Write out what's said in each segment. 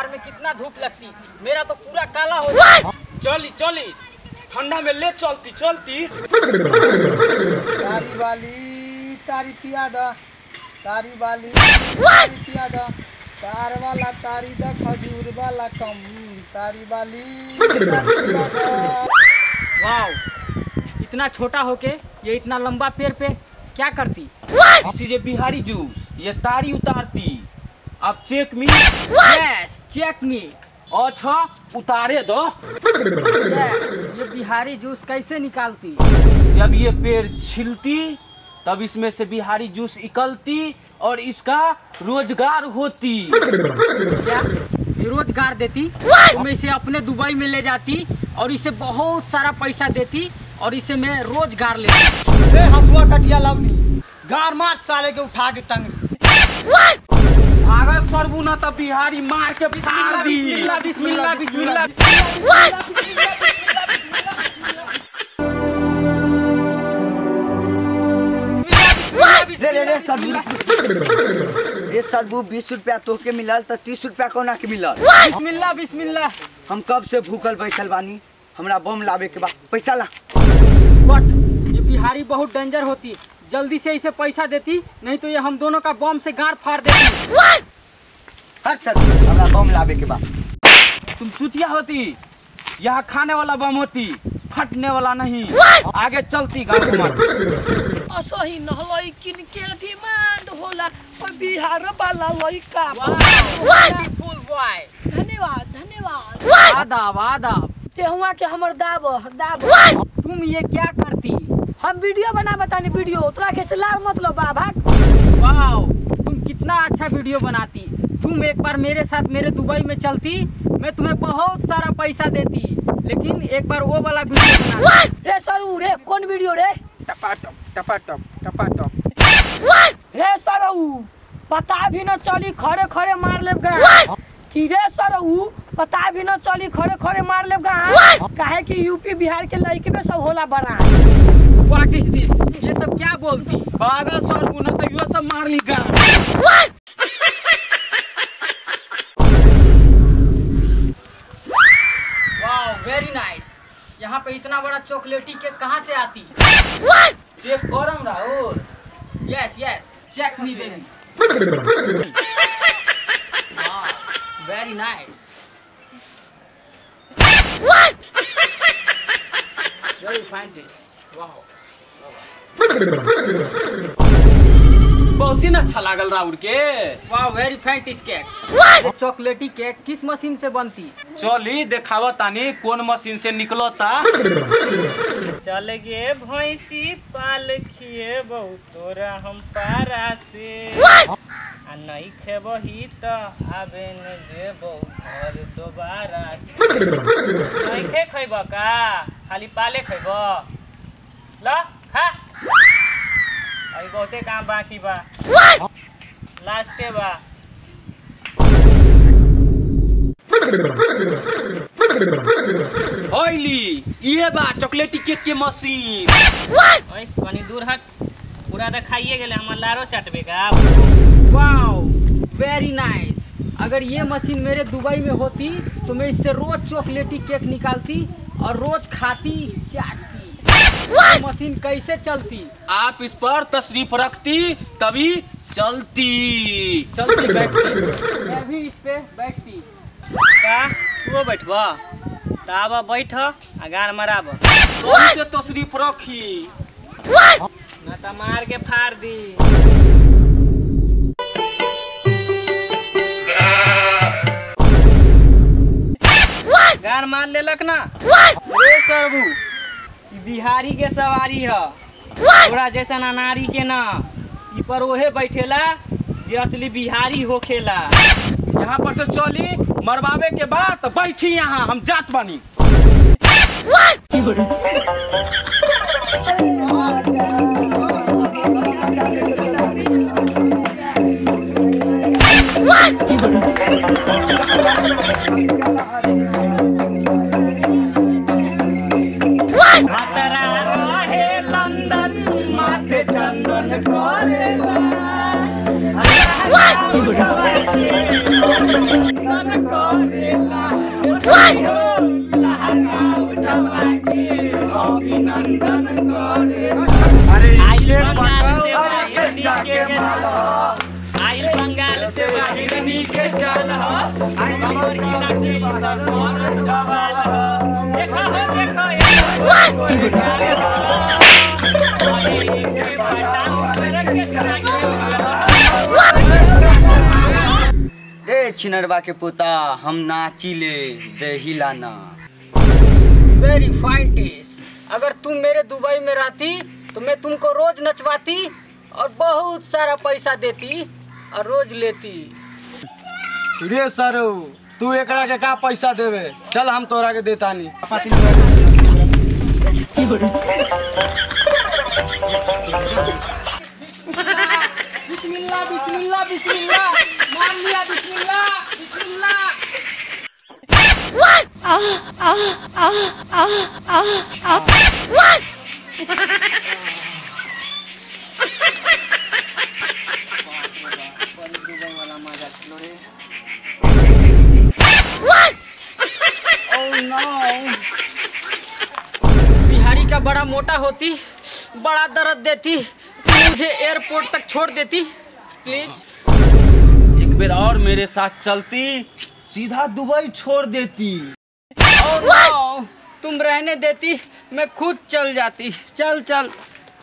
दोपहर में कितना धूप लगती, मेरा तो पूरा काला हो जाता। चली चली ठंडा में ले चलती चलती। तारी वाली तारी पिया दा, तारी वाली तारी पिया दा, तार वाला तारी दा खजूर वाला कम, तारी वाली तारी पिया दा। वाओ, इतना छोटा होके ये इतना लंबा पेड़ पे क्या करती? इसीलिए बिहारी जूस ये तारी उतारती। अब check me. Yes check me. अच्छा उतारे दो। ये बिहारी जूस कैसे निकालती? जब ये पेड़ छिलती तब इसमें से बिहारी जूस निकलती और इसका रोजगार होती। क्या ये रोजगार देती? तो मैं इसे अपने दुबई में ले जाती और इसे बहुत सारा पैसा देती और इसे मैं रोजगार लेती। ए हसुआ कटिया लवनी गार मार साले के उठा के टंग। अगर सरबू ना तब बिहारी मार के फाड़ दी। बिस्मिल्लाह बिस्मिल्लाह बिस्मिल्लाह। रे रे सरबू, रे सरबू 20 रुपया तोहके मिलल त 30 रुपया कोना के मिलल? बिस्मिल्लाह बिस्मिल्लाह। हम कब से भूखल बैठल बानी, हमरा बम लावे के बा, पैसा ला। बट ये बिहारी बहुत डेंजर होती, जल्दी से इसे पैसा देती नहीं तो ये हम दोनों का बम से गांड फाड़ देती। हर सर हमरा बम लावे के बा। तुम चुतिया होती, यहाँ खाने वाला बम होती, फटने वाला नहीं। आगे चलती गांड मार। असही नहलई किन के डिमांड होला और बिहार वाला लइका। Beautiful boy. धन्यवाद धन्यवाद। आदाब आदाब। तेहुआ के हमर दाब दाब। तुम ये क्या करती? हम वीडियो बना बतानी वीडियो, तोरा के से लाल मतलब बा भाग। वाओ तुम कितना अच्छा वीडियो बनाती। तुम एक बार मेरे साथ मेरे दुबई में चलती, मैं तुम्हें बहुत सारा पैसा देती, लेकिन एक बार वो वाला वीडियो बना। रे सरू रे कौन वीडियो रे? टपाटप टपाटप टपाटप। रे सरऊ पता भी न चली खड़े खड़े मार लेब गा। कि रे सरऊ पता भी न चली खड़े खड़े मार लेब गा, काहे कि यूपी बिहार के लइके में सब होला बड़ा। What is this? ये सब क्या बोलती? पागल सरऊ न तो यो सब मार ली गा। वाओ वेरी नाइस। यहाँ पे इतना बड़ा चॉकलेटी केक कहाँ से आती? चेक करम Rahul. Yes yes check me baby. Very nice. Very fine dish. Wow बहुत ही अच्छा लागल राहुल के। वाह वेरी फाइन केक। ये चॉकलेटी केक किस मशीन से बनती? चली देखावा तानी कौन मशीन से निकलता। चल गे भैंसी पाल खिए बहु तोरा हम पारा से, आ नहीं खेबही त आबे न देबौ घर दोबारा से। नहीं खैब का खाली पाले खैब? ल खा, अभी बहुते काम बाकी बा, लास्टे बा। ओइली ये बा चॉकलेटी केक के मशीन। ओए कनी दूर हट, पूरा त खाइए गेले हमर लारो चटबे का। वाओ वेरी नाइस। अगर ये मशीन मेरे दुबई में होती तो मैं इससे रोज चॉकलेटी केक निकालती और रोज खाती चाटती। मशीन कैसे चलती? आप इस पर तशरीफ रखती तभी चलती। चलती बैठती, मैं भी इस पे बैठती। का तू बैठबा? ताब बैठ आ गान मराब। से तशरीफ रखी न त मार के फाड़ दी। गान मार लेलक ना रे सरबू। बिहारी के सवारी है, तोरा जैसा अनारी के ना। ई पर ओहे बैठेला जे असली बिहारी होखेला। यहाँ पर से चली मरवावे के बाद बैठी यहाँ हम जात बानी। से हिरनी के चाल ह, कमर हिला के ई त करत बवाल ह। देखा हो देखा रे छिनरवा के पोता, हम नाची ले देही लाना। वेरी फाइन टेस्ट। अगर तुम मेरे दुबई में रहती तो मैं तुमको रोज नचवाती और बहुत सारा पैसा देती और रोज लेती। रे सर तू एकरा के का पैसा देवे, चल हम तोरा के देतानी। बिस्मिल्लाह बिस्मिल्लाह बिस्मिल्लाह, मान लिया बिस्मिल्लाह बिस्मिल्लाह। Oh no। Bihari का बड़ा मोटा होती, बड़ा दर्द देती, मुझे एयरपोर्ट तक छोड़ देती प्लीज। एक बेर और मेरे साथ चलती, सीधा दुबई छोड़ देती। Oh no, तुम रहने देती, मैं खुद चल जाती। चल चल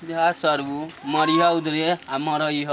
जा सरबू, मरिया उधरे आ मरई ह।